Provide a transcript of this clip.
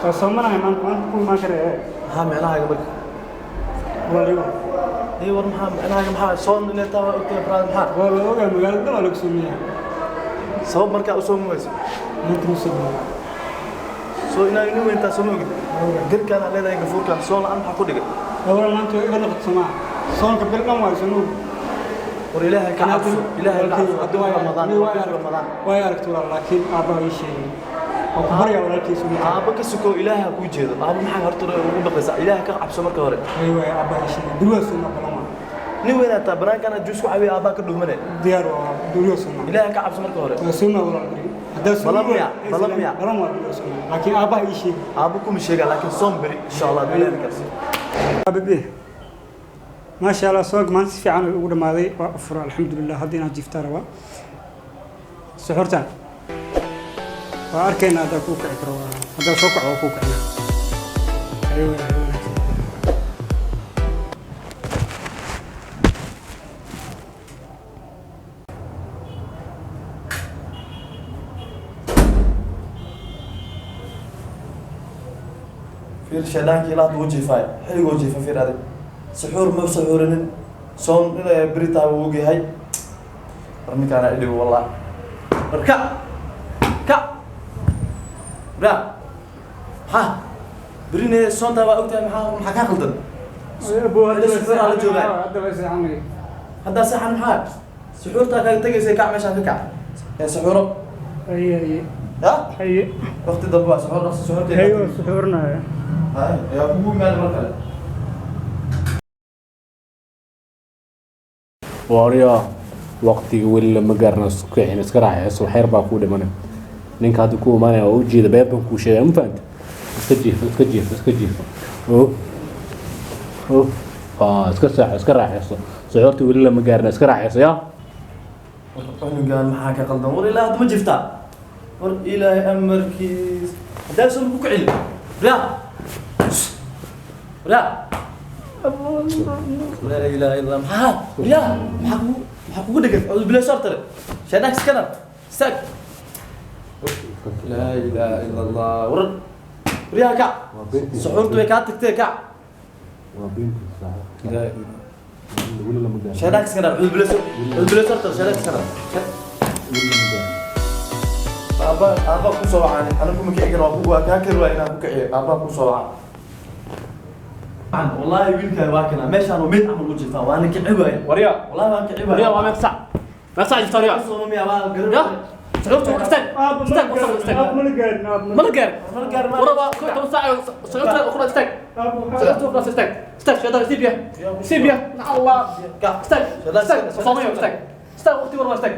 Waa soomanahay maanta, maanta ku imaan karaya. Maxaa micnahaaga marka? Walaaliyo. Ii war, maxaa micnahaaga? Maxaa soon inay tahay waa ogtahay, brother, maxaa? Waa la ogaa, magaalada dhan waa lagu soomayaa. Sabab markaa u soomi wayso? Maanta ma soomayo. Soo inaa nin weyntaa sooma ogid? Garkaan aad leedahay, gafuurkaan, soon la'aan maxaa ku dhigay? Walaal, maanta waa iga noqoto somaa. Soonka bil dhan waa soo. War Ilaahay ka cabso, Ilaahay ka cabso. Haddii waa Ramadaan, waa bil Ramadaan. Way aragtay walaal, laakiin aabbaha ii sheegay. Waa ku baryaa walaalkiis uu. Aabba ka suko, Ilaahay ha kuu jeedo. Aabba maxaa horta ugu baqaysaa? Ilaahay ka cabso marka hore. Way way, aabbaha ii sheegay. Bil waa soomaa, balama. Nin weynaa taa, banaankaan juus ku cabiya, aabbaa ka dhuumane. Diyaar waa, bil waa soomaa. Ilaahay ka cabso marka hore. Waa soomaa walaal beri. Haddaa soomi Balan miya? Balan miya? Balan waa, bil waa soomaa. Laakiin aabbaha ii sheegay. Aabba kuma sheega, laakiin soon beri insha Allah bilahi karsi. Ababe. Maasha Allah, soonka maanta si fiican ugu dhamaaday, waa afura, alxamdulilah. Hadda inaad jiiftaa rabaa. Suxuurta waa arkaynaa, haddaa kuu kici karo, haddaa soo kaco waa kuu kicina. Ayo, ayo, wanaagsan. Fiir, shaydaankii ilaa hadda wuu jiifaay, xilliguu jiifa. Fiir adig, suxuur ma suxuurinin, soon inay beri tahay wuu ogyahay. War ninkaana idhibo wallahi. War ka ka bra, maxaa berine soontaa waa ogtahay? Maxaa kaa qaldan? Suxuuraa la joogaa. Hadda waa seexanay. Haddaa seexan, maxaa suxuurtaa kaaga tegaysa? Kac, meeshaan ka kac ee suxuuro. Haye, haye. Ya. Haye. Waqti dambe waa suxuur, dhaqso suxuurtay. Haye, waa suxuurinaya. Hay, ayaa kugu imaada mar kale. Waryo, waqtiga weli lama gaarna, isku kicin, iska raaxayso, waxyar baa kuu dhimanay. Ninka hadda ku imaanaya waa ujeeda, been baan kuu sheegaya, ma fahamta? Iska jiifo, iska jiifo, iska jiifo. Oh oh, iska saaxo, iska raaxayso, suxuurta weli lama gaarna, iska raaxayso yaa. Cunugan maxaa ka qaldan? War ilaa hadda ma jiftaa? War Ilaahay amarkiis, haddaa soo ku kicin. Raa raa, laa ilaaha illa, maxaa yaa, maxaa kugu dhegan? Cudu bilaa soo tare, shaydaan iska dhar, istaag. Laa ilaaha illa Allah. War waryaa, kac, suxuurtu way kaa tagtee, kac. Waa beentiisa, weli lama gaarna. Shaydaan iska dhar, cudu bilaa soo, cudu bilaa soo tare, shaydaan iska dhar. Weli lama gaarna. Aabba, aabba ku soo wacaan, anigu ma kici karo, waa ku waa kaa kari waa inaan ku kiciyo. Aabba ku soo wacaan. Wallahi wiilkaan waa kana meeshaan uu mid camal u jiifaa, waana kici waaye. Waryo. Wallahi waan kici waaye. Waryo, waa meeqa sac? Meeqa sac jirta, waryo? Soo miya waa garan. Ya, suxuurta waa istaag, istaag, wasaq, istaag. Aab, mana gaarin aab. Ma la gaarin? Ma la gaarin. Waraba 11 saac, suxuurta ukhra, istaag. Suxuurta ukhra, istaag, istaag. Shaydaan, isiib ya, isiib ya, Allah. Kac. Istaag, istaag, soomayo, istaag, istaag, waqti war waa, istaag.